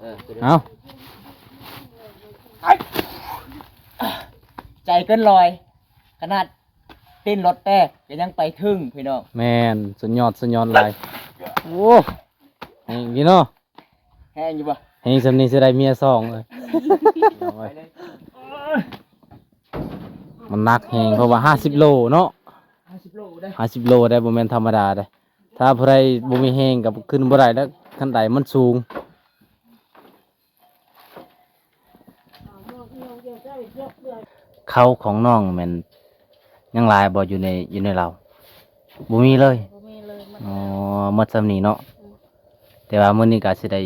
ເອົາ ໃຈເກີນຮ້ອຍ ຂະໜາດຕີນລົດແຕກກໍຍັງໄປເຖິງພີ່ນ້ອງ. ແມ່ນ ສຸດຍອດ ສຸດຍອດຫຼາຍ. ໂອ້ ແຮງຢູ່ເນາະ. ແຮງຢູ່ບໍ່? ແຮງສ່ຳນີ້ຊິໄດ້ເມຍສອງເລີຍ. ມັນໜັກແຮງ ເພາະວ່າຫ້າສິບໂລເນາະ. ຫ້າສິບໂລໄດ໋ ຫ້າສິບໂລໄດ໋ ບໍ່ແມ່ນທຳມະດາເດ້. ຖ້າຜູ້ໃດບໍ່ມີແຮງກໍຂຶ້ນບໍ່ໄດ້ແລ້ວ ຄັນໄດມັນສູງ. ເຂົ້າຂອງນ້ອງແມ່ນຍັງຫຼາຍບໍ່ ຢູ່ໃນ ຢູ່ໃນເລົາ? ບໍ່ມີເລີຍ. ບໍ່ມີເລີຍ. ອໍ ໝົດສ່ຳນີ້ເນາະ. ອືມ ແຕ່ວ່າມື້ນີ້ກໍຊິໄດ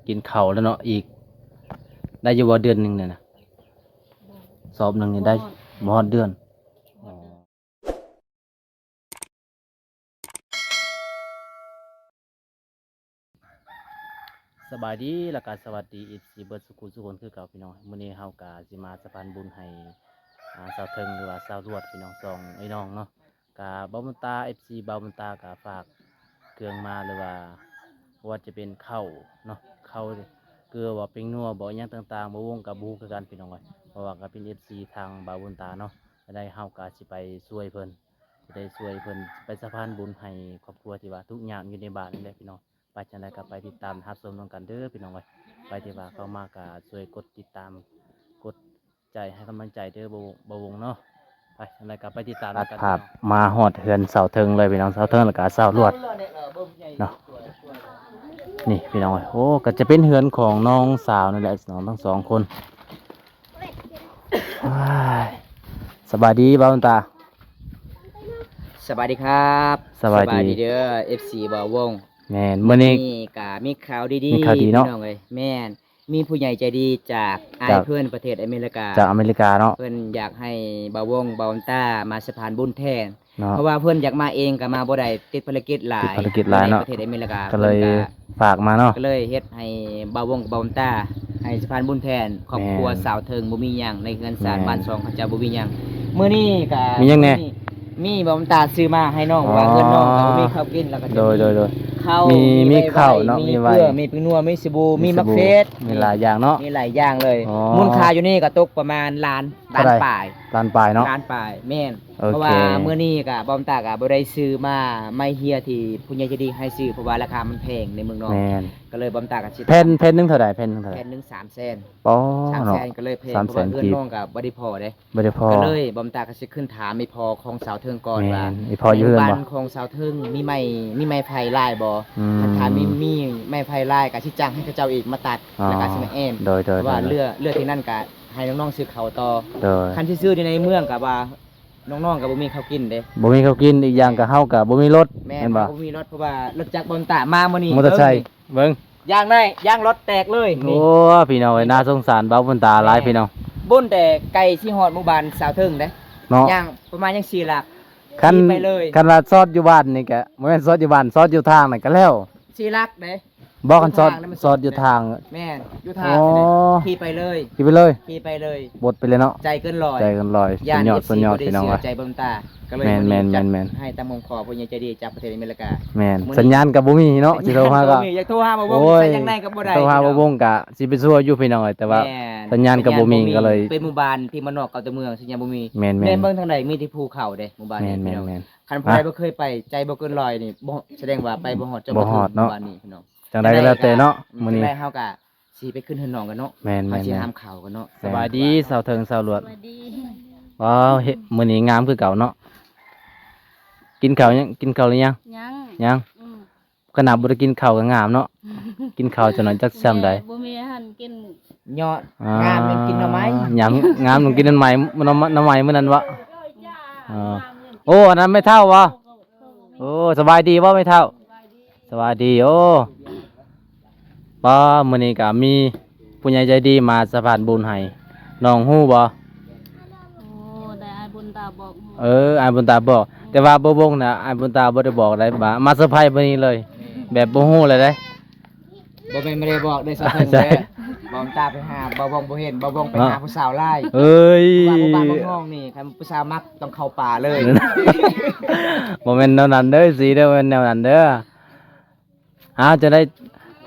້ກິນເຂົ້າແລ້ວເນາະ. ອີກ ໄດ້ຢູ່ບໍ່ເດືອນໜຶ່ງນີ້ນະ? ສອບໜຶ່ງນີ້ໄດ້ ບໍ່ຮອດ ບໍ່ຮອດເດືອນ. ອໍ ສະບາຍດີ ແລ້ວກໍສະຫວັດດີ ເອັຟຊີ ເບິດສຸຂູສຸຄົນຄືເກົ່າພີ່ນ້ອງ. ມື້ນີ້ເຮົາກໍຊິມາສະພານບຸນໃຫ້ ອ່າ ສາວເທິງ ຫຼືວ່າສາວລວດ ພີ່ນ້ອງ ສອງໄອ້ນ້ອງເນາະ. ກະບ່າວບຸນຕາ ເອັຟຊີ ບ່າວບຸນຕາກະຝາກເຄື່ອງມາ ຫຼືວ່າ ບໍ່ວ່າຈະເປັນເຂົ້າເນາະ ເຂົ້າເກືອບໍ່ ແປ້ງນົວບໍ່ ຫຍັງຕ່າງໆ ບ່າວວົງກະບໍ່ຮູ້ຄືກັນພີ່ນ້ອງເອີຍ ເພາະວ່າກະເປັນ ເອັຟຊີ ທາງບ່າວບຸນຕາເນາະ. ຈັ່ງໃດເຮົາກະຊິໄປຊ່ວຍເພິ່ນ ຊິໄດ້ຊ່ວຍເພິ່ນ ໄປສະພານບຸນໃຫ້ຄອບຄົວທີ່ວ່າທຸກຍາກຢູ່ໃນບ້ານນີ້ແຫຼະພີ່ນ້ອງ. ໄປຈັ່ງໃດກໍໄປຕິດຕາມຮັບຊົມນຳກັນເດີພີ່ນ້ອງເອີຍ. ໃຜທີ່ວ່າເຂົ້າມາກໍຊ່ວຍກົດຕິດຕາມ ກົດ ໃຈໃຫ້ກຳລັງໃຈເດີ ບ່າວ ບ່າວວົງເນາະ. ໄປ ຈັ່ງໃດກໍໄປຕິດຕາມນຳກັນ ຕັດພາບມາຮອດເຮືອນສາວເທິງເລີຍພີ່ນ້ອງ ສາວເທິງ ແລ້ວກໍສາວລວດເນາະ. ນີ້ພີ່ນ້ອງເອີຍ ໂອ້ ກໍຈະເປັນເຮືອນຂອງນ້ອງສາວນີ້ແຫຼະ ນ້ອງທັງສອງຄົນ. ສະບາຍດີບ່າວບຸນຕາ. ສະບາຍດີຄັບ ສະບາຍດີ ສະບາຍດີເດີ ເອັຟຊີ ບ່າວວົງ. ແມ່ນ ມື້ນີ້ ມື້ນີ້ກໍມີຂ່າວດີໆ ມີຂ່າວດີເນາະ ພີ່ນ້ອງເອີຍ. ແມ່ນ ມີຜູ້ໃຫຍ່ໃຈດີຈາກ ຈາກ ອ້າຍເພິ່ນ ປະເທດອາເມລິກາ ຈາກອາເມລິກາເນາະ ເພິ່ນຢາກໃຫ້ບ່າວວົງ ບ່າວບຸນຕາມາສະພານບຸນແທນເນາະ ເພາະວ່າເພິ່ນຢາກມາເອງກໍມາບໍ່ໄດ້ ຕິດພາລະກິດຫຼາຍ ຕິດພາລະກິດຫຼາຍເນາະ ຢູ່ໃນປະເທດອາເມລິກາ ກໍເລີຍ ເພິ່ນກໍ ຝາກມາເນາະ ກໍເລີຍເຮັດໃຫ້ບ່າວວົງກັບບ່າວບຸນຕາໃຫ້ສະພານບຸນແທນ. ຄອບຄົວ ແມ່ນ ສາວເທິງບໍ່ມີຫຍັງ ໃນເຮືອນຊານ ແມ່ນ ບ້ານຊ່ອງເຂົາເຈົ້າບໍ່ມີຫຍັງ. ມື້ນີ້ກໍ ມີຫຍັງແດ່? ມີ ມີບ່າວບຸນຕາຊື້ມາໃຫ້ນ້ອງ ອໍ ວ່າເຮືອນນ້ອງກໍບໍ່ມີເຂົ້າກິນ ແລ້ວກໍຈະ ໂດຍ ມີ ໂດຍ ໂດຍ ເຂົ້າ ມີ ມີ ມີເຂົ້າເນາະ ມີໄວ ມີເຂົ້າ ມີໄວ ມີເປືອງນົວ ມີສະບູ ມີ ມີໝາກເຟດ ມີຫຼາຍຢ່າງເນາະ ມີຫຼາຍຢ່າງເລີຍ. ອໍ ມູນຄ່າຢູ່ນີ້ກໍຕົກປະມານລ້ານ ລ້ານປາຍ ລ້ານປາຍເນາະ ລ້ານປາຍ ແມ່ນ. ໂອເຄ ເພາະວ່າມື້ນີ້ກໍບ່າວບຸນຕາກໍບໍ່ໄດ້ຊື້ມາໄມ້ເຮຍທີ່ຜູ້ໃຫຍ່ໃຈດີໃຫ້ຊື້ ເພາະວ່າລາຄາມັນແພງໃນເມືອງນອກ ແມ່ນ ກໍເລີຍບ່າວບຸນຕາກໍຊິ ແຜ່ນ ແຜ່ນໜຶ່ງເທົ່າໃດ? ແຜ່ນໜຶ່ງເທົ່າໃດ? ແຜ່ນໜຶ່ງສາມແສນ ອໍ ເນາະ ສາມແສນ ກໍເລີຍແພງ ສາມແສນ ເພາະວ່າເຮືອນ ກີບ ນ້ອງກໍບໍ່ໄດ້ພໍເດ້ ບໍ່ໄດ້ພໍ ກໍເລີຍບ່າວບຸນຕາກໍຊິຂຶ້ນຖາມອີ່ພໍ່ຂອງສາວເທິງກ່ອນ ແມ່ນ ວ່າ ອີ່ພໍ່ຢູ່ເຮືອນບໍ່ ໃນບ້ານຂອງສາວເທິງມີໄມ້ ມີໄມ້ໄຜ່ຫຼາຍບໍ່? ອືມ ຄັນຖ້າມີ ມີໄມ້ໄຜ່ຫຼາຍກໍຊິຈ້າງໃຫ້ເຂົາເຈົ້າອີກມາຕັດ ອໍ ແລ້ວກໍຊິມາແອ້ມ ໂດຍ ໂດຍ ເພາະວ່າ ໂດຍ ເຫຼືອ ເຫຼືອທີ່ນັ້ນກໍ ໃຫ້ນ້ອງໆຊື້ເຂົ້າຕໍ່ ໂດຍ ຄັນຊິຊື້ຢູ່ໃນເມືອງກໍວ່ານ້ອງໆກໍບໍ່ມີເຂົ້າກິນເດ້ ບໍ່ມີເຂົ້າກິນ ອີກຢ່າງກໍເຮົາກໍບໍ່ມີລົດ ແມ່ນ ແມ່ນບໍ່ ບໍ່ມີລົດ ເພາະວ່າລົດຈັກບ່າວບຸນຕາມາມື້ນີ້ ມໍເຕີໄຊ ເບິ່ງ ເບິ່ງ ຢາງໃນ ຢາງລົດແຕກເລີຍ ໂອ້ ນີ້ ພີ່ນ້ອງເອີຍ ໜ້າສົງສານບ່າວບຸນຕາຫຼາຍ ແມ່ນ ພີ່ນ້ອງ ບຸນແຕ່ໃກ້ຊິຮອດໝູ່ບ້ານສາວເທິງເດ້ ເນາະ ຍ່າງປະມານຍັງສີ່ຫຼັກ ຄັນ ຂີ່ໄປເລີຍ ຄັນວ່າຊອດຢູ່ບ້ານນີ້ກະ ບໍ່ແມ່ນຊອດຢູ່ບ້ານ ຊອດຢູ່ທາງນັ້ນກະແລ້ວ ສີ່ຫຼັກເດ້ ບໍ່ ຄັນຊອດ ຢູ່ທາງນັ້ນມັນ ຊອດຢູ່ທາງ ແມ່ນ ຢູ່ທາງ ອໍ ນັ້ນແຫຼະ ຂີ່ໄປເລີຍ ຂີ່ໄປເລີຍ ຂີ່ໄປເລີຍ ບົດໄປເລີຍເນາະ ໃຈເກີນຮ້ອຍ ໃຈເກີນຮ້ອຍ ຢ້ານ ສຸດຍອດ ເອັຟຊີ ສຸດຍອດ ບໍ່ໄດ້ເຊື່ອ ພີ່ນ້ອງເອີຍ ໃຈບ່າວບຸນຕາ ກໍເລີຍ ແມ່ນ ມື້ນີ້ ແມ່ນ ຈັດ ແມ່ນ ໃຫ້ຕາມຫົວຂໍ້ຜູ້ໃຫຍ່ໃຈດີຈາກປະເທດອາເມລິກາ ແມ່ນ ມື້ນີ້ ສັນຍານກໍບໍ່ມີເນາະ ຊິໂທຫາກໍ ບໍ່ມີ ຢາກໂທຫາບ່າວວົງ ບໍ່ມີ ໃຊ້ຫຍັງໄດ້ກໍບໍ່ໄດ້ ໂທຫາບ່າວວົງກໍຊິໄປຊ່ວຍຢູ່ ພີ່ນ້ອງເອີຍ ແຕ່ວ່າ ແມ່ນ ສັນຍານກໍບໍ່ມີ ສັນຍານບໍ່ມີ ກໍເລີຍ ເປັນໝູ່ບ້ານທີ່ບ້ານນອກເກົ່າຕົວເມືອງ ສັນຍານບໍ່ມີ ແມ່ນໆ ແມ່ນ ເບິ່ງທາງໃດມີແຕ່ພູເຂົາເດ້ ໝູ່ບ້ານນີ້ ແມ່ນໆ ພີ່ນ້ອງ ແມ່ນ ຄັນຜູ້ໃດ ອ່ະ ບໍ່ເຄີຍໄປ ໃຈບໍ່ເກີນຮ້ອຍນີ້ ບໍ່ ສະແດງວ່າໄປບໍ່ຮອດ ເຈົ້າບໍ່ ບໍ່ຮອດເນາະ ໝູ່ບ້ານນີ້ ພີ່ນ້ອງ ຈັ່ງໃດກໍແລ້ວແຕ່ເນາະ ຈັ່ງໃດກໍ ມື້ນີ້ ຈັ່ງໃດເຮົາກໍຊິໄປຂຶ້ນເຮືອນນ້ອງກັນເນາະ ແມ່ນໆໆ ເຮົາຊິຫາມເຂົ້າກັນເນາະ ແມ່ນ ສະບາຍດີ ສາວເທິງ ສາວລວດ ສະບາຍດີ ວ້າວ ເຮັດ ມື້ນີ້ງາມຄືເກົ່າເນາະ ກິນເຂົ້າຍັງ ກິນເຂົ້າຫຼືຍັງ? ຍັງ ຍັງ ອືມ ຂະໜາດບໍ່ໄດ້ກິນເຂົ້າກໍງາມເນາະ ກິນເຂົ້າຈັກໜ່ອຍຈັກຊ່ຳໃດ ບໍ່ມີ ບໍ່ມີອັນກິນ ຍອດ ອ່າ ງາມແມ່ນກິນໜໍ່ໄມ້ ຍາມ ງາມຕ້ອງກິນໜໍ່ໄມ້ ໜໍ່ໄມ້ ໜໍ່ໄມ້ມື້ນັ້ນເບາະ ເອີ ໂອ້ ອັນນັ້ນແມ່ເຖົ້າເບາະ ໂອ້ ສະບາຍດີເບາະແມ່ເຖົ້າ ສະບາຍດີ ໂອ້ ປ້າ ມື້ນີ້ກໍມີຜູ້ໃຫຍ່ໃຈດີມາສະພານບຸນໃຫ້ ນ້ອງຮູ້ບໍ່? ໂອ້ ໄດ້ອ້າຍບຸນຕາບອກ ເອີ ອ້າຍບຸນຕາບອກ ແຕ່ວ່າບໍ່ວົງນະ ອ້າຍບຸນຕາບໍ່ໄດ້ບອກໄດ໋ ມາ ມາເຊີໄພຣສ໌ມື້ນີ້ເລີຍ ແບບບໍ່ຮູ້ເລີຍເດ້ ບໍ່ແມ່ນບໍ່ໄດ້ບອກເດ້ ສາວເທິງເດ້ ບ່າວບຸນຕາໄປຫາ ບ່າວວົງບໍ່ເຫັນ ບ່າວວົງໄປຫາຜູ້ສາວຫຼາຍ ເອີຍ ເພາະວ່າໝູ່ບ້ານເມືອງນອກນີ້ ຄັນຜູ້ສາວມັກຕ້ອງເຂົ້າປ່າເລີຍ ບໍ່ແມ່ນແນວນັ້ນເດີ ເອັຟຊີ ເດີ ບໍ່ແມ່ນແນວນັ້ນເດີ. ອ້າວ ຈັ່ງໃດ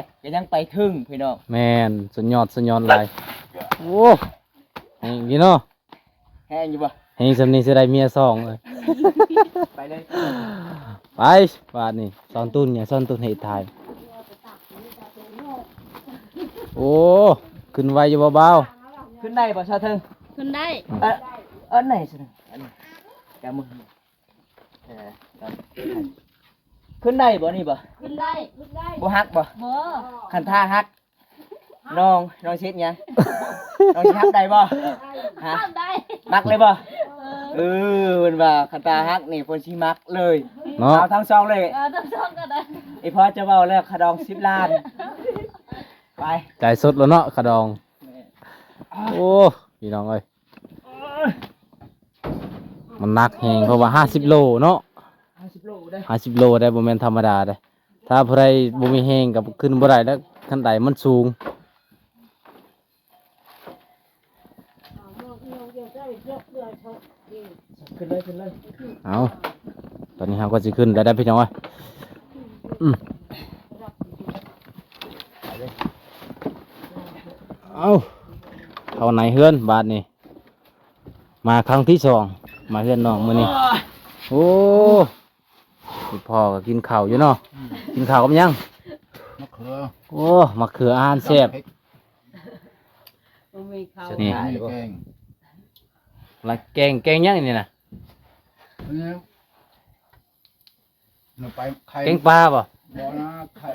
ກກໍຍັງໄປເຖິງພີ່ນ້ອງ. ແມ່ນ ສຸດຍອດ ສຸດຍອດຫຼາຍ. ໂອ້ ແຮງຢູ່ເນາະ. ແຮງຢູ່ບໍ່? ແຮງສ່ຳນີ້ຊິໄດ້ເມຍສອງເລີຍ. ໄປເລີຍ ໄປ ບາດນີ້ ສອນຕຸນຫຍັງ ສອນຕຸນເຮັດຖ່າຍ. ໂອ້ ຂຶ້ນໄວຢູ່ບໍ່ບ່າວ? ຂຶ້ນໄດ້ບໍ່ຊາວເທິງ? ຂຶ້ນໄດ້. ເອີ ເອີ ໄດ້ຊັ້ນ ອັນນີ້ ຈາມື ເອີ ຂຶ້ນໄດ້ບໍ່ນີ້ບໍ່? ຂຶ້ນໄດ້ ຂຶ້ນໄດ້. ບໍ່ຫັກບໍ່? ບໍ່. ຄັນຖ້າຫັກ ນ້ອງ ນ້ອງຊິເຮັດຫຍັງ? ນ້ອງຊິຮັບໄດ້ບໍ່? ຮະ? ຮັບໄດ້. ມັກເລີຍບໍ່? ເອີ ເອີ ເພິ່ນວ່າຄັນຖ້າຮັກນີ້ເພິ່ນຊິມັກເລີຍເນາະ ເອົາທັງສອງເລີຍ. ເອີ ທັງສອງກໍໄດ້. ອີພໍ່ຈະເວົ້າແລ້ວ ຄ່າດອງສິບລ້ານ. ໄປ ຈ່າຍສົດແລ້ວເນາະ ຄ່າດອງ. ແມ່ນ. ໂອ້ ພີ່ນ້ອງເອີຍ ມັນໜັກແຮງ ເພາະວ່າຫ້າສິບໂລເນາະ. ຫ້າສິບໂລໄດ໋ ຫ້າສິບໂລໄດ໋ ບໍ່ແມ່ນທຳມະດາເດ້. ຖ້າຜູ້ໃດບໍ່ມີແຮງກໍຂຶ້ນບໍ່ໄດ້ແລ້ວ ຄັນໄດມັນສູງ. ຂຶ້ນເລີຍ ຂຶ້ນເລີຍ. ເອົາ ຕອນນີ້ເຮົາກໍຊິຂຶ້ນໄດ້ແລ້ວພີ່ນ້ອງເອີຍ. ອືມ ເອົາ ເຂົ້າໃນເຮືອນບາດນີ້. ມາຄັ້ງທີສອງ ມາເຮືອນນ້ອງມື້ນີ້. ໂອ້ ໂອ້ ພໍ່ກໍກິນເຂົ້າຢູ່ເນາະ. ອືມ ກິນເຂົ້າກັບຫຍັງ? ມະເຂືອ. ໂອ້ ມະເຂືອ ອາຫານແຊບ. ບໍ່ມີເຂົ້າ ນີ້ ມີແກງ ລະແກງ ແກງຫຍັງນີ້ນະ? ອັນນີ້ ໜູໄປໄຂ່ ແກງປາບໍ່? ບໍ່ນະ ໄຂ່.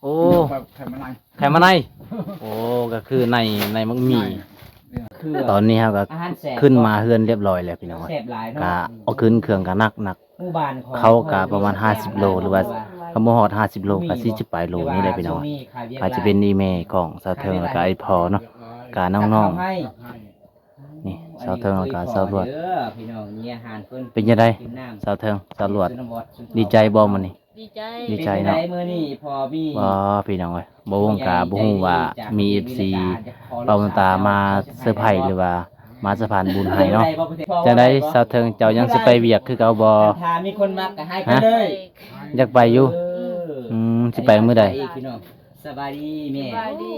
ໂອ້ ໜູໄປໄຂ່ມະໄນ ໄຂ່ມະໄນ. ໂອ້ ກໍຄືໃນ ໃນໝາກໝີ່. ຄືຕອນນີ້ເຮົາກໍ ອາຫານແຊບ ຂຶ້ນມາເຮືອນລຽບຮ້ອຍແລ້ວພີ່ນ້ອງ. ແຊບຫຼາຍເນາະ. ກໍເອົາຂຶ້ນເຄື່ອງກໍໜັກໆ ເຂົາກໍປະມານຫ້າສິບໂລ ຫຼືວ່າຄັນບໍ່ຮອດຫ້າສິບໂລກໍສີ່ສິບປາຍໂລນີ້ແຫຼະພີ່ນ້ອງ. ກໍຈະເປັນອີ່ແມ່ຂອງສາວເທິງ ແລ້ວກໍໄອ້ພໍ່ເນາະ ກະນ້ອງໆ. ນີ້ ສາວເທິງ ແລ້ວກໍສາວຫຼວດ. ເປັນຈັ່ງໃດ ສາວເທິງ ສາວຫຼວດ ດີໃຈບໍ່ມື້ນີ້? ດີໃຈ ດີໃຈເນາະ. ເປັນຈັ່ງໃດມື້ນີ້ພໍມີ ບໍ່ ພີ່ນ້ອງເອີຍ ບໍ່ວົງກະບໍ່ຮູ້ວ່າມີເອັຟຊີ ເປົ່າຕາມາເຊີໄພຣສ໌ ຫຼືວ່າມາສະພານບຸນໃຫ້ເນາະ. ຈັ່ງໃດສາວເທິງ ເຈົ້າຍັງຊິໄປວຽກຄືເກົ່າບໍ່? ຖ້າມີຄົນມັກກໍໃຫ້ກັນເລີຍ. ຢາກໄປຢູ່. ເອີ ອືມ ຊິໄປມື້ໃດ? ສະບາຍດີແມ່. ສະບາຍດີ.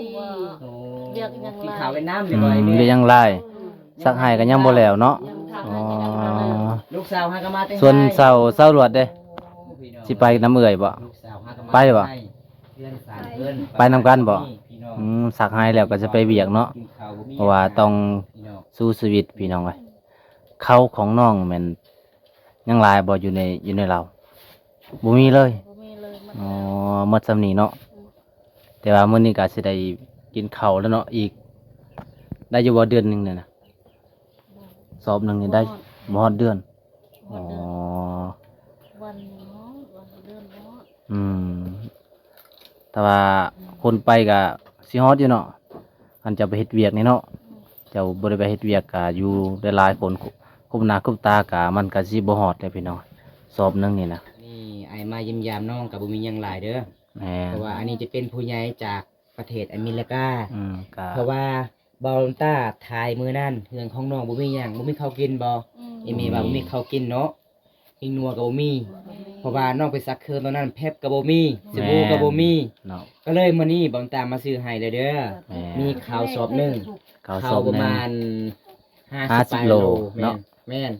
ໂອ້ ວຽກຫຍັງຫຼາຍ ກິນເຂົ້າເວັດນາມ. ອືມ ແມ່ ວຽກຫຍັງຫຼາຍ? ອືມ ຊັກໄຫ້ກໍຍັງບໍ່ແລ້ວເນາະ. ຍັງ ອໍ ລູກສາວຫາກໍມາແຕ່ ສ່ວນສາວ ສາວຫຼວດເດ້ ໂອ້ ພີ່ນ້ອງ ຊິໄປນຳເອື້ອຍບໍ່? ລູກສາວຫາກໍມາ ໄປບໍ່? ເຮືອນສາມເຮືອນ ໄປນຳກັນບໍ່? ພີ່ນ້ອງ ອືມ ຊັກໄຫ້ແລ້ວກໍຈະໄປວຽກເນາະ. ກິນເຂົ້າບໍ່ມີ ເພາະວ່າຕ້ອງ ພີ່ນ້ອງ ສູ້ຊີວິດ ພີ່ນ້ອງເອີຍ. ເຂົ້າຂອງນ້ອງແມ່ນຍັງຫຼາຍບໍ່ ຢູ່ໃນ ຢູ່ໃນລາວ? ບໍ່ມີເລີຍ. ບໍ່ມີເລີຍ. ອໍ ໝົດສ່ຳນີ້ເນາະ. ອືມ ແຕ່ວ່າມື້ນີ້ກໍຊິໄດ້ກິນເຂົ້າແລ້ວເນາະ. ອີກ ໄດ້ຢູ່ບໍ່ເດືອນໜຶ່ງນີ້ນະ? ບໍ່ ສອບໜຶ່ງນີ້ໄດ້ ບໍ່ຮອດເດືອນ. ບໍ່ຮອດເດືອນ. ອໍ ວັນໜຶ່ງເນາະ ວັນເດືອນເນາະ. ອືມ ແຕ່ວ່າ ອືມ ຄົນໄປກໍຊິຮອດຢູ່ເນາະ ຄັນເຈົ້າໄປເຮັດວຽກນີ້ເນາະ. ອືມ ເຈົ້າບໍ່ໄດ້ໄປເຮັດວຽກກໍຢູ່ໄດ້ຫຼາຍຄົນ ຄົບໜ້າຄົບຕາກໍ ມັນກໍຊິບໍ່ຮອດເດ້ພີ່ນ້ອງ ສອບໜຶ່ງນີ້ນະ. ນີ້ອ້າຍມາຢ້ຽມຢາມນ້ອງກໍບໍ່ມີຫຍັງຫຼາຍເດີ. ແມ່ນ ເພາະວ່າອັນນີ້ຈະເປັນຜູ້ໃຫຍ່ຈາກປະເທດອາເມລິກາ. ອືມ ກະ ເພາະວ່າບ່າວຕາຖ່າຍມື້ນັ້ນ ເຮືອນຂອງນ້ອງບໍ່ມີຫຍັງ ບໍ່ມີເຂົ້າກິນບໍ່? ອືມ ອີ່ແມ່ວ່າ ອືມ ບໍ່ມີເຂົ້າກິນເນາະ. ອີງນົວກໍບໍ່ມີ ເພາະວ່ານ້ອງໄປສັກເຄື່ອງຕອນນັ້ນ ແພັບກໍບໍ່ມີ ສະບູກໍບໍ່ມີ ເນາະ ກໍເລີຍມື້ນີ້ບ່າວຕາມາຊື້ໃຫ້ແລ້ວເດີ ແມ່ນ ມີເຂົ້າສອບໜຶ່ງ ເຂົ້າສອບໜຶ່ງ ເຂົ້າປະມານຫ້າສິບ ຫ້າສິບ ປາຍໂລ ໂລ ແມ່ນ ເນາະ ແມ່ນ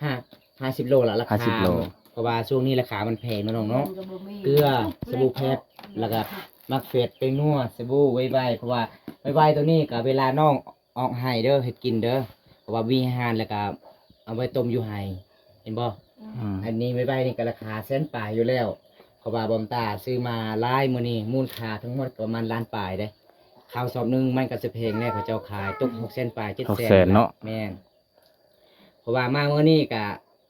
ຫ້າ ຫ້າສິບໂລລະ ລາຄາ ຫ້າສິບໂລ ເພາະວ່າຊ່ວງນີ້ລາຄາມັນແພງເນາະນ້ອງເນາະ ເກືອ ສະບູ ແພັບ ແລ້ວກໍໝາກເຜັດ ແປ້ງນົວ ສະບູ ໄວໆ ເພາະວ່າໄວໆ ໂຕນີ້ກໍເວລານ້ອງ ອອກໄຮ່ເດີ ເຮັດກິນເດີ ເພາະວ່າມີໃຫ້ຮ້ານ ແລ້ວກະເອົາໄວ້ຕົ້ມຢູ່ໄຮ່ ເຫັນບໍ່? ອືມ ອັນນີ້ໄວໆ ນີ້ກະລາຄາແສນປາຍຢູ່ແລ້ວ ເພາະວ່າບ່າວຕາຊື້ມາຫຼາຍ ມື້ນີ້ມູນຄ່າທັງໝົດກະປະມານລ້ານປາຍເດ້ ເຂົ້າສອບໜຶ່ງມັນກະຊິແພງແລ້ວ ເຂົາເຈົ້າຂາຍຕົກຫົກແສນປາຍ ເຈັດແສນ ຫົກແສນເນາະ ແມ່ນ ເພາະວ່າມາມື້ນີ້ກະ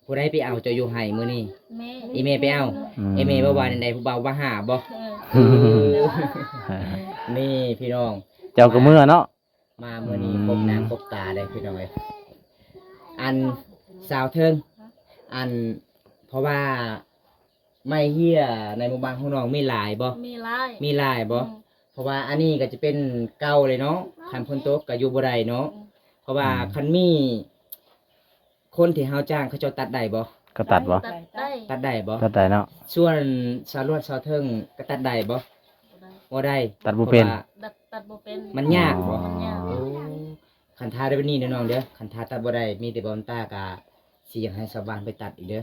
ຜູ້ໃດໄປເອົາເຈົ້າຢູ່ໄຮ່ມື້ນີ້? ແມ່ ອີແມ່ໄປເອົາ ອືມ ອີແມ່ເວົ້າວ່າແນວໃດ ຜູ້ບ່າວວ່າຫາບໍ່? ເອີ ເອີ ນີ້ພີ່ນ້ອງ ເຈົ້າກໍເມືອເນາະ ມາມື້ນີ້ ອືມ ພົບໜ້າພົບຕາໄດ້ພີ່ນ້ອງເອີຍ ອັນສາວເທິງ ອັນ ເພາະວ່າໄມ້ເຮຍໃນໝູ່ບ້ານຂອງນ້ອງມີຫຼາຍບໍ່? ມີຫຼາຍ ມີຫຼາຍບໍ່? ອືມ ເພາະວ່າອັນນີ້ກໍຈະເປັນເກົ່າເລີຍເນາະ ຄັນຝົນຕົກກໍຢູ່ບໍ່ໄດ້ເນາະ ອືມ ເພາະວ່າ ອືມ ຄັນມີ ຄົນທີ່ເຮົາຈ້າງເຂົາເຈົ້າຕັດໄດ້ບໍ່? ກໍຕັດບໍ່? ຕັດໄດ້ ຕັດໄດ້ບໍ່? ຕັດໄດ້ເນາະ ສ່ວນສາວລວດສາວເທິງກໍຕັດໄດ້ບໍ່? ບໍ່ໄດ້ ບໍ່ໄດ້ ຕັດບໍ່ເປັນ ພາະວ່າ ຕັດ ຕັດບໍ່ເປັນ ມັນຍາກບໍ່? ອໍ ມັນຍາກ ໂອ້ ຄັນຖ້າໄດ້ແບບນີ້ເດີນ້ອງເດີ ຄັນຖ້າຕັດບໍ່ໄດ້ ມີແຕ່ບ່າວຕາກະຊິຢາກໃຫ້ຊາວບ້ານໄປຕັດອີກເດີ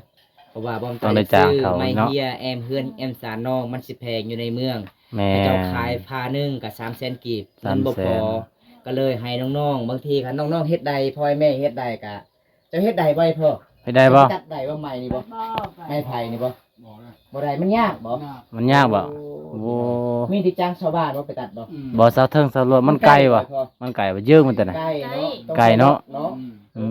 ເພາະວ່າບ່າວຕາ ຕ້ອງໄດ້ຈ້າງເຂົາເນາະ ຊື້ໄມ້ເຮຍແອ້ມເຮືອນ ອືມ ແອ້ມສານນ້ອງ ມັນຊິແພງຢູ່ໃນເມືອງ ແມ່ນ ເຂົາເຈົ້າຂາຍຝາໜຶ່ງກໍສາມແສນກີບ ສາມແສນ ມັນບໍ່ພໍ ກໍເລີຍໃຫ້ນ້ອງໆ ບາງທີຄັນນ້ອງໆເຮັດໄດ້ ພໍ່ແມ່ເຮັດໄດ້ກະ ເຈົ້າເຮັດໄດ້ບໍ່ພໍ່? ເຮັດໄດ້ບໍ່? ຕັດໄດ້ບໍ່ໄມ້ນີ້ບໍ່? ບໍ່ ໄມ້ໄຜ່ນີ້ບໍ່? ບໍ່ໄດ້ ມັນຍາກບໍ່? ຍາກ ມັນຍາກບໍ່? ໂອ້ ໂອ້ ມີແຕ່ຈ້າງຊາວບ້ານບໍ່ໄປຕັດບໍ່? ອືມ ບໍ່ ຊາວເທິງຊາວລວດ ມັນໄກບໍ່? ມັນໄກບໍ່? ມັນໄກບໍ່? ເຢິງມັນຕົວນັ້ນ ໄກເນາະ ໄກເນາະ ອື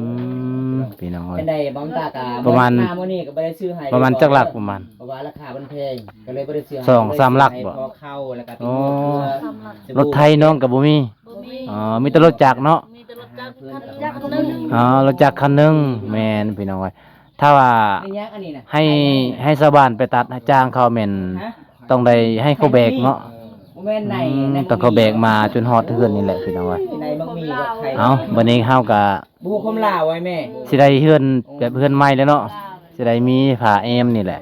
ມ ອືມ ພີ່ນ້ອງເອີຍ ຈັ່ງໃດບ່າວຕາກະ ປະມານ ມາມື້ນີ້ກໍບໍ່ໄດ້ຊື້ໃຫ້ ປະມານຈັກຫຼັກປະມານ? ເພາະວ່າລາຄາມັນແພງ ກໍເລີຍບໍ່ໄດ້ຊື້ໃຫ້ ສອງສາມຫຼັກບໍ່? ພໍເຂົ້າ ແລ້ວກໍເປັນງົວເພື່ອ ອໍ ລົດໄຖນ້ອງກໍບໍ່ມີ ບໍ່ມີ ອໍ ມີແຕ່ລົດຈັກເນາະ ມີແຕ່ລົດຈັກຄັນໜຶ່ງ ອໍ ລົດຈັກຄັນໜຶ່ງ ແມ່ນພີ່ນ້ອງເອີຍ ຖ້າວ່າ ເປັນຫຍັງອັນນີ້ນະ ໃຫ້ ໃຫ້ຊາວບ້ານໄປຕັດ ໃຫ້ຈ້າງເຂົາແມ່ນ ຮະ ຕ້ອງໄດ້ໃຫ້ເຂົາແບກເນາະ ເອີ ບໍ່ແມ່ນໃນ ອືມ ໃນ ຕ້ອງເຂົາແບກມາຈົນຮອດເຮືອນນີ້ແຫຼະພີ່ນ້ອງເອີຍ ໃນບັກໝີ່ບັກໄຂ່ ເອົ້າ ບັດນີ້ເຮົາກະ ບໍ່ຮູ້ຄວາມລາວໄວ້ແມ່ ຊິໄດ້ເຮືອນແບບເຮືອນໃໝ່ແລ້ວເນາະ ຊິໄດ້ມີຝາແອ້ມນີ້ແຫຼະ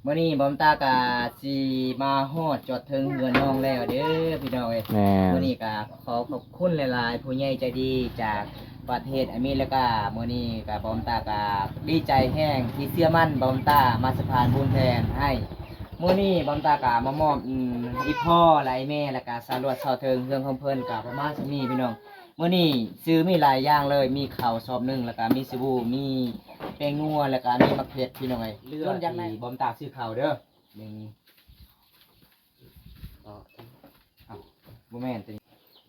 ມື້ນີ້ບ່າວຕາກະຊິມາຮອດຈອດເທິງເຮືອນນ້ອງແລ້ວເດີພີ່ນ້ອງເອີຍ ແມ່ນ ມື້ນີ້ກະຂໍຂອບຄຸນຫຼາຍໆ ຜູ້ໃຫຍ່ໃຈດີຈາກປະເທດອາເມລິກາ ມື້ນີ້ກະບ່າວຕາກະດີໃຈແຮງທີ່ເຊື່ອໝັ້ນບ່າວຕາມາສະພານບຸນແທນໃຫ້ ມື້ນີ້ບ່າວຕາກະມາມອບ ອືມ ອີ່ພໍ່ ແລະ ອີ່ແມ່ ແລ້ວກະສາວລວດສາວເທິງ ເຮືອນຂອງເພິ່ນກະປະມານສ່ຳນີ້ພີ່ນ້ອງ ມື້ນີ້ຊື້ມີຫຼາຍຢ່າງເລີຍ ມີເຂົ້າສອບໜຶ່ງ ແລ້ວກະມີສະບູ ມີແປ້ງນົວ ແລ້ວກະມີໝາກເຜັດພີ່ນ້ອງເອີຍ ເຫຼືອທີ່ບ່າວຕາຊື້ເຂົ້າເດີ ໜຶ່ງ ເອົ້າ ບໍ່ແມ່ນຕົວນີ້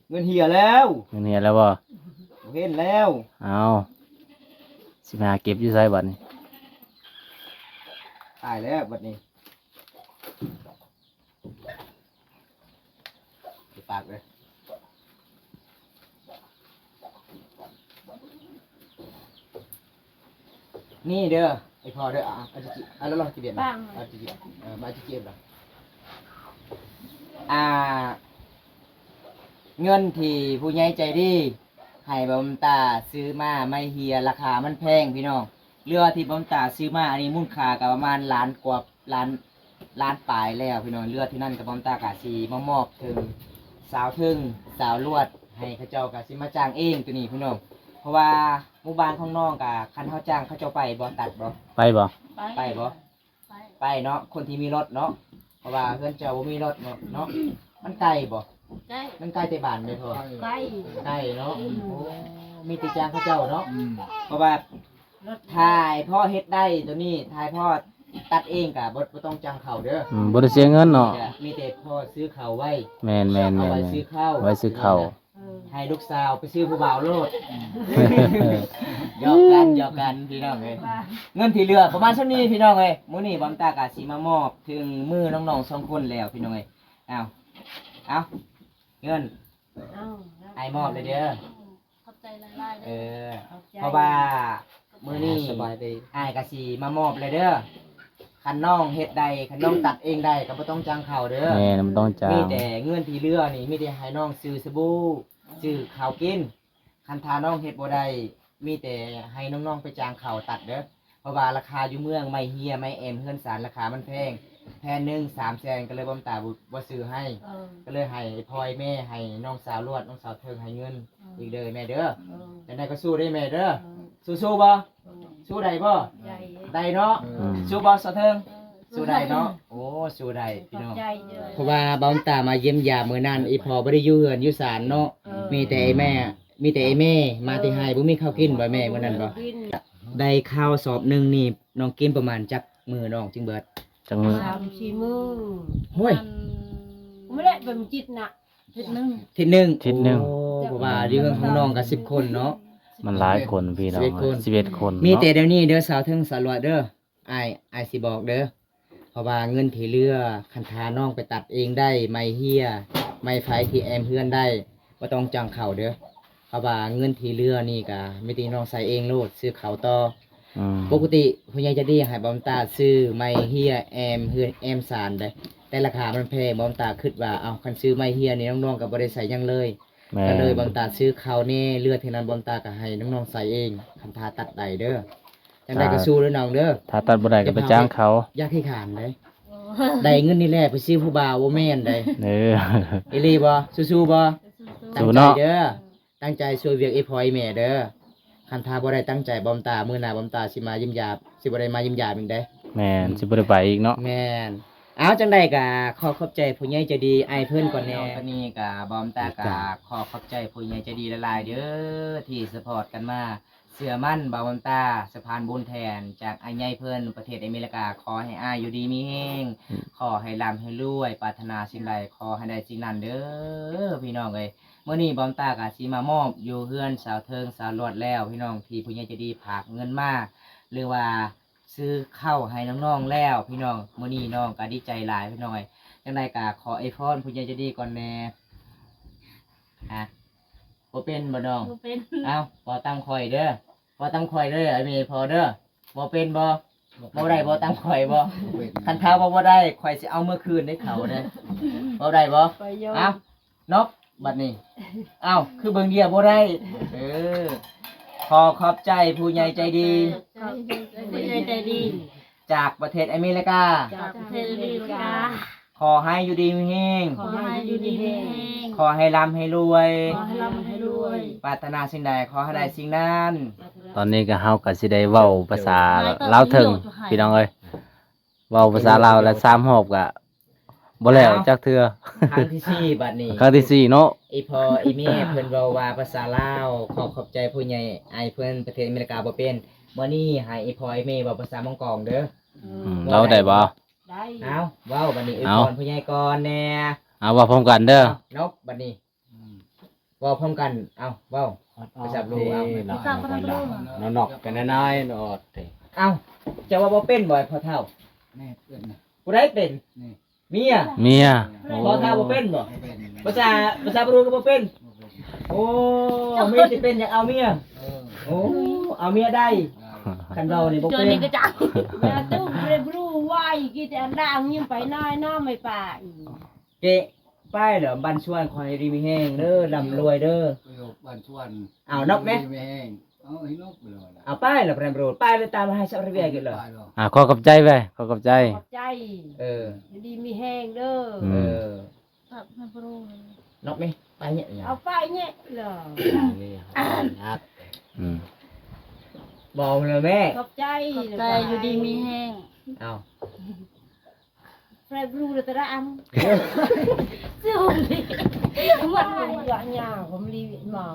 ເງິນເຫຍແລ້ວ ເງິນເຫຍແລ້ວບໍ່? ບໍ່ເຫັນແລ້ວ ເອົ້າ ຊິໄປຫາເກັບຢູ່ໃສບັດນີ້? ຕາຍແລ້ວບັດນີ້ ປາກເດີ ນີ້ເດີ ໄອ້ພໍ່ເດີ ອ່າ ເອົາຈິຈິ ເອົາລອງ ລອງ ຈິບ ເອົາຈິຈິ ເອີ ມາຈິຈິ ເອົາ ອ່າ ເງິນທີ່ຜູ້ໃຫຍ່ໃຈດີໃຫ້ບ່າວຕາຊື້ມາ ໄມ້ເຮຍ ລາຄາມັນແພງພີ່ນ້ອງ ເຫຼືອທີ່ບ່າວຕາຊື້ມາ ອັນນີ້ມູນຄ່າກໍປະມານລ້ານກວ່າ ລ້ານ ລ້ານປາຍແລ້ວພີ່ນ້ອງ ເຫຼືອທີ່ນັ້ນກໍບ່າວຕາກະຊິມາມອບເຖິງສາວເທິງ ສາວລວດ ໃຫ້ເຂົາເຈົ້າກະຊິມາຈ້າງເອງໂຕນີ້ພີ່ນ້ອງ ເພາະວ່າໝູ່ບ້ານຂອງນ້ອງກະ ຄັນເຮົາຈ້າງເຂົາເຈົ້າໄປບໍ່ ຕັດບໍ່? ໄປບໍ່? ໄປ ໄປບໍ່? ໄປ ໄປເນາະ ຄົນທີ່ມີລົດເນາະ ເພາະວ່າເຮືອນເຈົ້າບໍ່ມີລົດເນາະ ເນາະ ມັນໄກບໍ່? ໄກ ມັນໄກແຕ່ບ້ານແມ່ນບໍ່? ໄກ ໄກເນາະ ອືມ ໂອ້ ມີແຕ່ຈ້າງເຂົາເຈົ້າເນາະ ອືມ ເພາະວ່າ ຖ້າໃຫ້ພໍ່ເຮັດໄດ້ໂຕນີ້ ຖ້າໃຫ້ພໍ່ຕັດເອງກະບໍ່ ບໍ່ຕ້ອງຈ້າງເຂົາເດີ ອືມ ບໍ່ໄດ້ເສຍເງິນເນາະ ມີແຕ່ພໍ່ຊື້ເຂົ້າໄວ້ ແມ່ນໆໆ ເອົາໄວ້ຊື້ເຂົ້າ ໄວ້ຊື້ເຂົ້າ ໃຫ້ລູກສາວໄປຊື້ຜູ້ບ່າວໂລດ ຫຍອກກັນ ຫຍອກກັນພີ່ນ້ອງເອີຍ ເງິນທີ່ເຫຼືອປະມານສ່ຳນີ້ພີ່ນ້ອງເອີຍ ມື້ນີ້ບ່າວຕາກະຊິມາມອບເຖິງມືນ້ອງໆສອງຄົນແລ້ວພີ່ນ້ອງເອີຍ ເອົາ ເອົາ ເງິນ ເອົາ ອ້າຍມອບເລີຍເດີ ຂອບໃຈຫຼາຍໆເດີ ເອີ ຂອບໃຈ ເພາະວ່າມື້ນີ້ ສະບາຍດີ ອ້າຍກະຊິມາມອບເລີຍເດີ ຄັນນ້ອງເຮັດໄດ້ ຄັນນ້ອງຕັດເອງໄດ້ ກໍບໍ່ຕ້ອງຈ້າງເຂົາເດີ ແມ່ນ ບໍ່ຕ້ອງຈ້າງ ມີແຕ່ເງິນທີ່ເຫຼືອນີ້ ມີແຕ່ໃຫ້ນ້ອງຊື້ສະບູ ຊື້ເຂົ້າກິນ ຄັນຖ້ານ້ອງເຮັດບໍ່ໄດ້ ມີແຕ່ໃຫ້ນ້ອງໆໄປຈ້າງເຂົາຕັດເດີ ພາະວ່າລາຄາຢູ່ເມືອງ ໄມ້ເຮຍ ໄມ້ແອ້ມເຮືອນຊານ ລາຄາມັນແພງ ແຜ່ນໜຶ່ງສາມແສນ ກໍເລີຍບໍ່ຕາບໍ່ ບໍ່ຊື້ໃຫ້ ເອີ ກໍເລີຍໃຫ້ພໍ່ໃຫ້ແມ່ ໃຫ້ນ້ອງສາວລວດ ນ້ອງສາວເທິງໃຫ້ເງິນ ເອີ ອີກເດີແມ່ເດີ ເອີ ຈັ່ງໃດກໍສູ້ເດີແມ່ເດີ ເອີ ສູ້ໆບໍ່? ເອີ ສູ້ໄດ້ບໍ່? ໄດ້ ໄດ້ເນາະ ເອີ ສູ້ບໍ່ສາວເທິງ? ເອີ ສູ້ໄດ້ເນາະ ໂອ້ ສູ້ໄດ້ພີ່ນ້ອງ ຂອບໃຈເດີ ເພາະວ່າບ່າວຕາມາຢ້ຽມຢາມມື້ນັ້ນ ອີ່ພໍ່ບໍ່ໄດ້ຢູ່ເຮືອນຢູ່ຊານເນາະ ເອີ ມີແຕ່ອ້າຍແມ່ ມີແຕ່ອ້າຍແມ່ມາແຕ່ໄຮ່ ບໍ່ມີເຂົ້າກິນບໍ່ແມ່ ມື້ນັ້ນບໍ່? ໄດ້ເຂົ້າສອບໜຶ່ງນີ້ ນ້ອງກິນປະມານຈັກມື້ນ້ອງຈຶ່ງເບິດ? ຈັກມື້? ສາມສີ່ມື້ ໂອ້ຍ ມື້ແລກເປັນຈິດນະ ທິດໜຶ່ງ ທິດໜຶ່ງ ທິດໜຶ່ງ ໂອ້ ເພາະວ່າຢູ່ເຮືອນຂອງນ້ອງກໍສິບຄົນເນາະ ມັນຫຼາຍຄົນພີ່ນ້ອງ ສິບເອັດຄົນ ສິບເອັດຄົນ ມີແຕ່ ເນາະ ດຽວນີ້ເດີ ສາວເທິງ ສາວລວດເດີ ອ້າຍ ອ້າຍຊິບອກເດີ ເພາະວ່າເງິນທີ່ເຫຼືອ ຄັນຖ້ານ້ອງໄປຕັດເອງໄດ້ ໄມ້ເຮຍ ໄມ້ໄຜ່ທີ່ແອ້ມເຮືອນໄດ້ ບໍ່ຕ້ອງຈ້າງເຂົາເດີ ເພາະວ່າເງິນທີ່ເຫຼືອນີ້ກະມີແຕ່ນ້ອງໃຊ້ເອງໂລດ ຊື້ເຂົ້າຕໍ່ ອືມ ປົກກະຕິຜູ້ໃຫຍ່ໃຈດີໃຫ້ບ່າວຕາຊື້ໄມ້ເຮຍແອ້ມເຮືອນແອ້ມຊານເດ້ ແຕ່ລາຄາມັນແພງ ບ່າວຕາຄິດວ່າ ເອົ້າ ຄັນຊື້ໄມ້ເຮຍນີ້ນ້ອງໆກໍບໍ່ໄດ້ໃຊ້ຫຍັງເລີຍ ແມ່ນ ກໍເລີຍບ່າວຕາຊື້ເຂົ້າແດ່ ເຫຼືອເທົ່ານັ້ນບ່າວຕາກໍໃຫ້ນ້ອງໆໃຊ້ເອງ ຄັນຖ້າຕັດໄດ້ເດີ ຈັ່ງໃດກໍ ອ່າ ສູ້ເດີນ້ອງເດີ ຖ້າຕັດບໍ່ໄດ້ກໍໄປຈ້າງເຂົາ ຢ່າຂີ້ຄ້ານເດ້ ໄດ້ເງິນນີ້ແຫຼະໄປຊື້ຜູ້ບ່າວ ບໍ່ແມ່ນໃດ ເອີ ອີ່ຫຼີບໍ່? ສູ້ໆບໍ່? ສູ້ໆ ຕັ້ງໃຈເດີ ຕັ້ງໃຈຊ່ວຍວຽກອີ່ພໍ່ອີ່ແມ່ເດີ ຄັນຖ້າບໍ່ໄດ້ຕັ້ງໃຈບ່າວຕາ ມື້ໜ້າບ່າວຕາຊິມາຢ້ຽມຢາມ ຊິບໍ່ໄດ້ມາຢ້ຽມຢາມອີກເດ້ ແມ່ນ ອືມ ຊິບໍ່ໄດ້ໄປອີກເນາະ ແມ່ນ ເອົາ ຈັ່ງໃດກໍຂໍຂອບໃຈຜູ້ໃຫຍ່ໃຈດີອ້າຍເພິ່ນກ່ອນແດ່ ຕອນນີ້ກໍບ່າວຕາກໍຂໍຂອບໃຈຜູ້ໃຫຍ່ໃຈດີຫຼາຍໆເດີ ທີ່ຊັບພອດກັນມາ ເຊື່ອໝັ້ນບ່າວຕາ ສະພານບຸນແທນຈາກອ້າຍໃຫຍ່ເພິ່ນ ປະເທດອາເມລິກາ ຂໍໃຫ້ອ້າຍຢູ່ດີມີແຮງ ອືມ ຂໍໃຫ້ລ່ຳໃຫ້ລວຍ ປາດຖະໜາສິ່ງໃດຂໍໃຫ້ໄດ້ສິ່ງນັ້ນເດີ ພີ່ນ້ອງເອີຍ ມື້ນີ້ບ່າວຕາກໍຊິມາມອບຢູ່ເຮືອນສາວເທິງ ສາວລວດແລ້ວ ພີ່ນ້ອງ ທີ່ຜູ້ໃຫຍ່ໃຈດີຝາກເງິນມາ ຫຼືວ່າ ຊື້ເຂົ້າໃຫ້ນ້ອງໆແລ້ວພີ່ນ້ອງ ມື້ນີ້ນ້ອງກໍດີໃຈຫຼາຍພີ່ນ້ອງເອີຍ ຈັ່ງໃດກໍຂໍອວຍພອນຜູ້ໃຫຍ່ໃຈດີກ່ອນແດ່ ຮະ ບໍ່ເປັນບໍ່ນ້ອງ? ບໍ່ເປັນ ເອົ້າ ເວົ້າຕາມຂ້ອຍເດີ ເວົ້າຕາມຂ້ອຍເດີ ອາເມພໍ່ເດີ ບໍ່ເປັນບໍ່? ເວົ້າໄດ້ບໍ່ຕາມຂ້ອຍບໍ່? ບໍ່ເປັນ ຄັນຖ້າເວົ້າບໍ່ໄດ້ ຂ້ອຍຊິເອົາເມືອຄືນໃຫ້ເຂົາເດີ ເວົ້າໄດ້ບໍ່? ຂ້ອຍຍອມ ເອົ້າ ນອກ ບັດນີ້ ເອົ້າ ຄືເບິ່ງດຽວບໍ່ໄດ້ ເອີ ຂໍຂອບໃຈຜູ້ໃຫຍ່ໃຈດີ ຂອບໃຈຜູ້ໃຫຍ່ໃຈດີ ຈາກປະເທດອາເມລິກາ ຈາກປະເທດອາເມລິກາ ຂໍໃຫ້ຢູ່ດີມີແຮງ ຂໍໃຫ້ຢູ່ດີມີແຮງ ຂໍໃຫ້ລ່ຳໃຫ້ລວຍ ຂໍໃຫ້ລ່ຳໃຫ້ລວຍ ປາດຖະໜາສິ່ງໃດຂໍໃຫ້ໄດ້ສິ່ງນັ້ນ ຕອນນີ້ກໍເຮົາກໍຊິໄດ້ເວົ້າພາສາລາວເຖິງ ພີ່ນ້ອງເອີຍ ເວົ້າພາສາລາວແລ້ວສາມຮອບກໍ ບໍ່ແລ້ວຈັກເທື່ອ ຄັ້ງທີສີ່ບັດນີ້ ຄັ້ງທີສີ່ເນາະ ອີ່ພໍ່ອີ່ແມ່ເພິ່ນເວົ້າວ່າພາສາລາວ ຂໍຂອບໃຈຜູ້ໃຫຍ່ອ້າຍເພິ່ນປະເທດອາເມລິກາບໍ່ເປັນ ມື້ນີ້ໃຫ້ອີ່ພໍ່ອີ່ແມ່ເວົ້າພາສາມົ້ງກອງເດີ ອືມ ເວົ້າໄດ້ບໍ່? ໄດ້ ເອົາ ເວົ້າບັດນີ້ ເອົາ ອວຍພອນຜູ້ໃຫຍ່ກ່ອນແດ່ ເອົາ ເວົ້າພ້ອມກັນເດີ ເອົາ ນົກ ບັດນີ້ ອືມ ເວົ້າພ້ອມກັນ ເອົາ ເວົ້າ ປະຈຳໂລກ ເອົາ ນອກກັນນ້ອຍໆ ນອດ ເອົ້າ ເຈົ້າເວົ້າບໍ່ເປັນບໍ່ ພໍ່ເຖົ້າ? ນີ້ເປັນ ຜູ້ໃດເປັນ? ນີ້ ເມຍ ເມຍ ພໍ່ເຖົ້າບໍ່ເປັນບໍ່? ບໍ່ເປັນ ພາສາ ພາສາບຣູກໍບໍ່ເປັນ ບໍ່ເປັນ ໂອ້ ມີແຕ່ເປັນຢາກເອົາເມຍ ເອີ ໂອ້ ເອົາເມຍໄດ້ ເອີ ຄັນເວົ້ານີ້ບໍ່ເປັນ ເຈົ້ານີ້ກໍຈັກ ຢ່າຕຸ້ມເຣບຣູໄວ້ ກີແຕ່ອັນດາງຍິງໄປນ້ອຍນ້ອມໄປປ່າ ເກະ ໄປແລ້ວ ບ້ານຊວນ ຂໍໃຫ້ຢູ່ດີມີແຮງເດີ ລ່ຳລວຍເດີ ຢູ່ບ້ານຊວນ ເອົາ ນອກແມະ ຢູ່ດີມີແຮງ ເອົາ ໃຫ້ນອກໄປແລ້ວ ເອົາ ໄປແລ້ວ ໄປແລ້ວ ຕາມໃຫ້ສັກລະເວຍກິນເລີຍ ອ່າ ຂໍຂອບໃຈໄວ້ ຂໍຂອບໃຈ ຂອບໃຈ ເອີ ຢູ່ດີມີແຮງເດີ ອືມ ເອີ ນອກແມະ ໄປແຍະ ເອົາ ໄປແຍະເລີຍ ອືມ ເວົ້າແລ້ວແມະ ຂອບໃຈ ຂອບໃຈ ຢູ່ດີມີແຮງ ເອົາ ແຟບຣູລະຕະລະອັງ ຊູມດີ ມັນຢາກຍາວ ຜົມລີມາ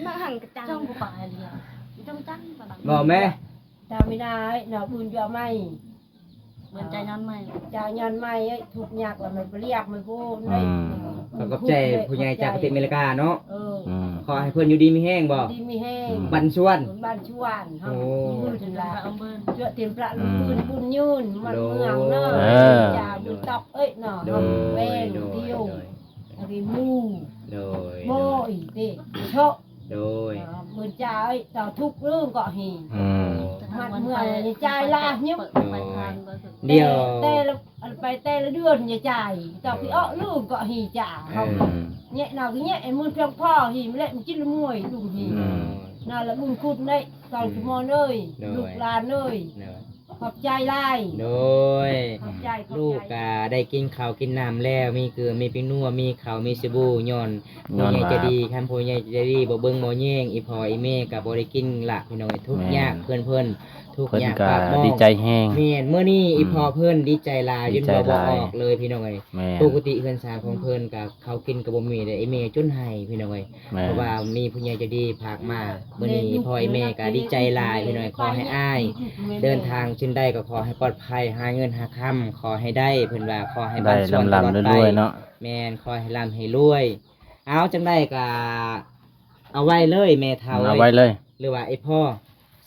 ມາຫັນກະຈັງ ຈ້ອງບໍ່ປາຍເລີຍ ຈ້ອງຈັງປານນັ້ນ ເວົ້າແມະ ດາວມີນາຍ ນາວບຸນຢູ່ອາໄມ ເບິ່ງຈາຍຍ້ອນໄມ້ ຈາຍຍ້ອນໄມ້ ທຸກຍາກລະມັນບໍ່ລຽກມັນບໍ່ ອືມ ໄດ້ ຂອບໃຈຜູ້ໃຫຍ່ຈາກປະເທດອາເມລິກາເນາະ ເອີ ອືມ ຂໍໃຫ້ເພິ່ນຢູ່ດີມີແຮງບໍ່? ຢູ່ດີມີແຮງ ບ້ານຊວນ ບ້ານຊວນ ໂອ້ ເຮົາຢູ່ຫັ້ນລະ ເທື່ອເຕັມປະລຸນ ອືມ ບຸນຍືນ ມັນເມືອງເນາະ ເອີ ຢ່າບຸນຕອກເອີຍເນາະ ໂດຍ ແວງ ໂດຍ ດຽວ ໂດຍ ອາລິມູ ໂດຍ ໂບຍ ເຕ ໂຊ ໂດຍ ເອີ ເບິ່ງຈາຍ ເຈົ້າທຸກເລື່ອງກໍເຫັນ ອືມ ມັດເມືອງ ຈາຍລາຍຍືມ ໂດຍ ດຽວ ແຕ່ລະ ອັນໄປແຕ່ລະເດືອນຍາຍຈ່າຍ ເຈົ້າ ເອີ ໄປເອາະລືມກໍຮີຈ່າຍ ເອີ ເຮົາແຍະນາວແຍະໃຫ້ມັນພຽງພໍ ຮີມແລະມັນກິນລະມວຍດຸງຮີ ເອີ ນາລະບຸນຄຸນເດ້ ຕອນ ອືມ ສະໝອນເອີຍ ໂດຍ ລູກຫຼານເອີຍ ໂດຍ ຂອບໃຈຫຼາຍ ໂດຍ ຂອບໃຈ ຂອບໃຈ ລູກກະໄດ້ກິນເຂົ້າກິນນ້ຳແລ້ວ ມີເກືອ ມີແປ້ງນົວ ມີເຂົ້າ ມີສະບູ ຍ້ອນ ຍ້ອນວ່າ ຜູ້ໃຫຍ່ໃຈດີ ຄັນຜູ້ໃຫຍ່ໃຈດີບໍ່ເບິ່ງບໍ່ແຍງ ອີ່ພໍ່ອີ່ແມ່ກະບໍ່ໄດ້ກິນລະ ພີ່ນ້ອງເອີຍ ທຸກຍາກ ແມ່ນ ເພື່ອນເພິ່ນ ທຸກ ເພິ່ນ ຍາກ ກະ ປາກໝອງ ດີໃຈແຮງ ແມ່ນ ມື້ນີ້ ອືມ ອີ່ພໍ່ເພິ່ນດີໃຈຫຼາຍ ດີໃຈຫຼາຍ ຈົນເວົ້າບໍ່ອອກເລີຍ ພີ່ນ້ອງເອີຍ ແມ່ນ ປົກກະຕິເຮືອນຊານຂອງເພິ່ນກະ ເຂົາກິນກະບໍ່ມີເດ້ ອີ່ແມ່ຈົນໄຫ້ ພີ່ນ້ອງເອີຍ ແມ່ນ ເພາະວ່າມີຜູ້ໃຫຍ່ໃຈດີຝາກມາ ມື້ນີ້ພໍ່ແມ່ກະດີໃຈຫຼາຍ ພີ່ນ້ອງເອີຍ ຂໍໃຫ້ອ້າຍເດີນທາງເຊັ່ນໃດກໍຂໍໃຫ້ປອດໄພ ຫາເງິນຫາຄຳຂໍໃຫ້ໄດ້ ເພິ່ນວ່າຂໍໃຫ້ ໄດ້ ບານສ່ວນຕະຫຼອດໄປ ລຳໆລວຍໆເນາະ ແມ່ນ ຂໍໃຫ້ລ່ຳໃຫ້ລວຍ ເອົາ ຈັ່ງໃດກະເອົາໄວ້ເລີຍແມ່ເຖົ້າ ເອົາໄວ້ເລີຍ ຫຼືວ່າໄອ້ພໍ່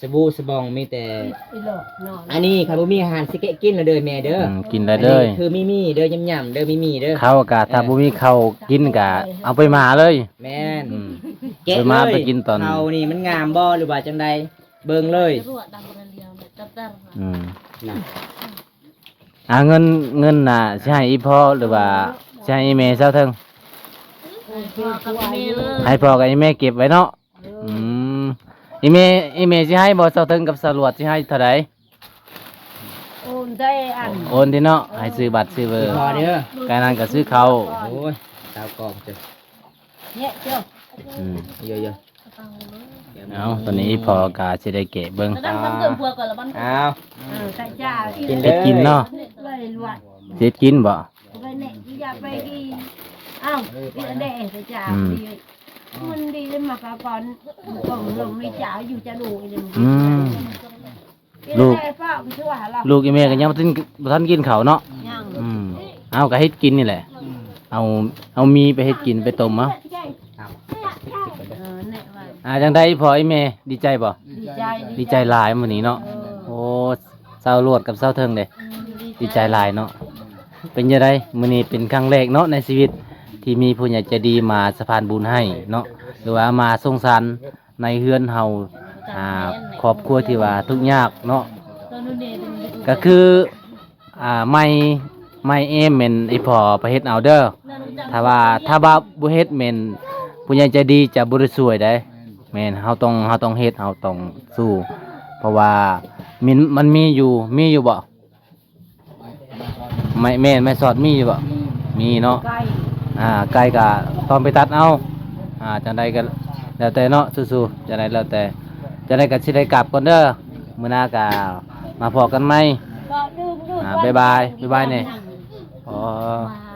ສະບູສະບອງມີແຕ່ ອີ່ຫຼອກເນາະ ອັນນີ້ຄັນບໍ່ມີອາຫານຊິແກະກິນເດີແມ່ເດີ ອືມ ກິນໄດ້ເລີຍ ອັນນີ້ຄືມີມີເດີ ຫຍ້ຳໆເດີ ມີມີເດີ ເຂົ້າກະ ເອີ ຖ້າບໍ່ມີເຂົ້າກິນກະເອົາໄປໝ່າເລີຍ ແມ່ນ ອືມ ແກະ ໄປໝ່າ ເລີຍ ໄປກິນຕອນ ເຂົ້ານີ້ມັນງາມບໍ່ ຫຼືວ່າຈັ່ງໃດ ເບິ່ງເລີຍ ອືມ ນະ ອ່າ ເງິນ ເງິນນະ ຊິໃຫ້ອີ່ພໍ່ ຫຼືວ່າ ເອີ ຊິໃຫ້ອີ່ແມ່ຊາວເທິງ ໃຫ້ພໍ່ກັບອີ່ແມ່ເກັບໄວ້ເນາະ ອືມ ອີ່ແມ່ ອີ່ແມ່ຊິໃຫ້ບໍ່ ຊາວເທິງກັບສາວຫຼວດ ຊິໃຫ້ເທົ່າໃດ ໂອນໄດ້ອັນ ໂອນຕິເນາະ ເອີ ໃຫ້ຊື້ບັດຊື້ເບີ ການນັ້ນກໍຊື້ເຂົ້າ ໂອ້ຍ ຊາວກອງເຈົ້າ ເຍເຈົ້າ ອືມ ເຍໆ ເອົາ ຕອນນີ້ພໍ່ກໍຊິໄດ້ແກະເບິ່ງ ເອົາ ເອີ ເຮັດກິນເນາະ ເຮັດກິນບໍ່ ອືມ ລູກ ລູກອີ່ແມ່ກໍຍັງບໍ່ທັນ ບໍ່ທັນກິນເຂົ້າເນາະ ຍັງ ອືມ ເອົາກໍເຮັດກິນນີ້ແຫຼະ ອືມ ເອົາ ເອົາໝີ່ໄປເຮັດກິນ ໄປຕົ້ມເອົາ ເອີ ແນ່ວ່າ ອ່າ ຈັ່ງໃດພໍ່ອີ່ແມ່ ດີໃຈບໍ່? ດີໃຈ ດີໃຈຫຼາຍມື້ນີ້ເນາະ ເອີ ໂອ້ ຊາວຫຼວດກັບຊາວເທິງເດ້ ອືມ ດີໃຈຫຼາຍເນາະ ເປັນຈັ່ງໃດ? ມື້ນີ້ເປັນຄັ້ງແລກເນາະ ໃນຊີວິດທີ່ມີຜູ້ໃຫຍ່ໃຈດີມາສະພານບຸນໃຫ້ເນາະ ຫຼືວ່າມາສົງສານ ໃນເຮືອນເຮົາ ອ່າ ຄອບຄົວທີ່ວ່າທຸກຍາກເນາະ ກໍຄື ອ່າ ໄມ້ ໄມ້ເອມແມ່ນອີ່ພໍ່ໄປເຮັດເອົາເດີ ຖ້າວ່າ ຖ້າວ່າບໍ່ເຮັດແມ່ນຜູ້ໃຫຍ່ໃຈດີຈະບໍ່ໄດ້ຊ່ວຍໃດ ແມ່ນ ເຮົາຕ້ອງ ເຮົາຕ້ອງເຮັດ ເຮົາຕ້ອງສູ້ ເພາະວ່າມີ ມັນມີຢູ່ ມີຢູ່ບໍ່? ໄມ້ ແມ່ນ ໄມ້ສອດມີຢູ່ບໍ່? ມີ ມີເນາະ ໄກ່ ອ່າ ໄກ່ກະຕ້ອງໄປຕັດເອົາ ອ່າ ຈັ່ງໃດກະແລ້ວແຕ່ເນາະ ສູ້ໆ ຈັ່ງໃດແລ້ວແຕ່ ຈັ່ງໃດກະຊິໄດ້ກັບກ່ອນເດີ ມື້ໜ້າກະມາພໍ້ກັນໃໝ່ ບອກ ອ່າ ບາຍບາຍ ບາຍບາຍແນ່ ອໍ.